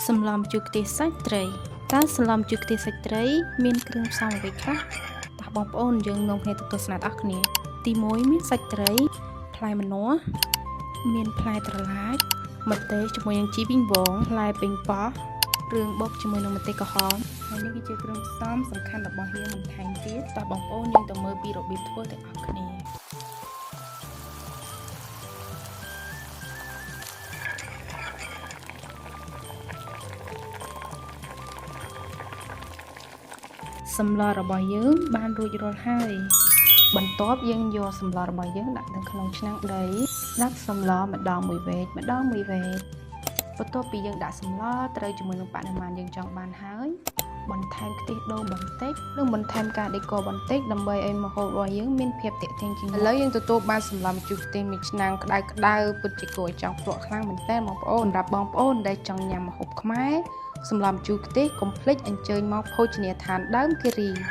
សម្លម្ជូរខ្ទិះសាច់ត្រីតើសម្លម្ជូរខ្ទិះសាច់ត្រីមានគ្រឿងផ្សំអ្វីខ្លះតោះបងប្អូនយើងនាំគ្នាទៅទស្សនាទាំងអស់គ្នាទី1មានសាច់ត្រីផ្លែម្នាស់មានផ្លែត្រឡាចម្ទេសជាមួយនឹងជីវីងវងផ្លែប៉េងប៉ោះគ្រឿងបុកជាមួយនឹងម្ទេសក្រហមហើយនេះគឺជាគ្រឿងផ្សំសំខាន់របស់យើងបន្ថែមទៀតតោះបងប្អូនយើងទៅមើលពីរបៀបធ្វើទាំងអស់គ្នា សម្លរបស់យើងបានរួចរាល់ហើយបន្ទាប់យើងយកសម្លរបស់យើងដាក់នៅក្នុងឆ្នាំងដីដាក់សម្លម្ដងមួយវែកម្ដងមួយវែកបន្ទាប់ពីយើងដាក់សម្លត្រូវជាមួយនឹងបរិមាណយើងចង់បានហើយបន្ថែមខ្ទិះដូងបន្តិចនិងបន្ថែមការដេកបន្តិចដើម្បីឲ្យម្ហូបរបស់យើងមានភាពទាក់ទាញជាងឥឡូវយើងទទួលបានសម្លម្ជូរខ្ទិះមួយឆ្នាំងក្តៅក្តៅពិតជាគួរឲ្យចង់ភ្លក់ខ្លាំងមែនតើបងប្អូនសម្រាប់បងប្អូនដែលចង់ញ៉ាំម្ហូបខ្មែរ សម្លម្ជូរខ្ទិះកុំភ្លេចអញ្ជើញមកភោជនីយដ្ឋានដើមគិរី។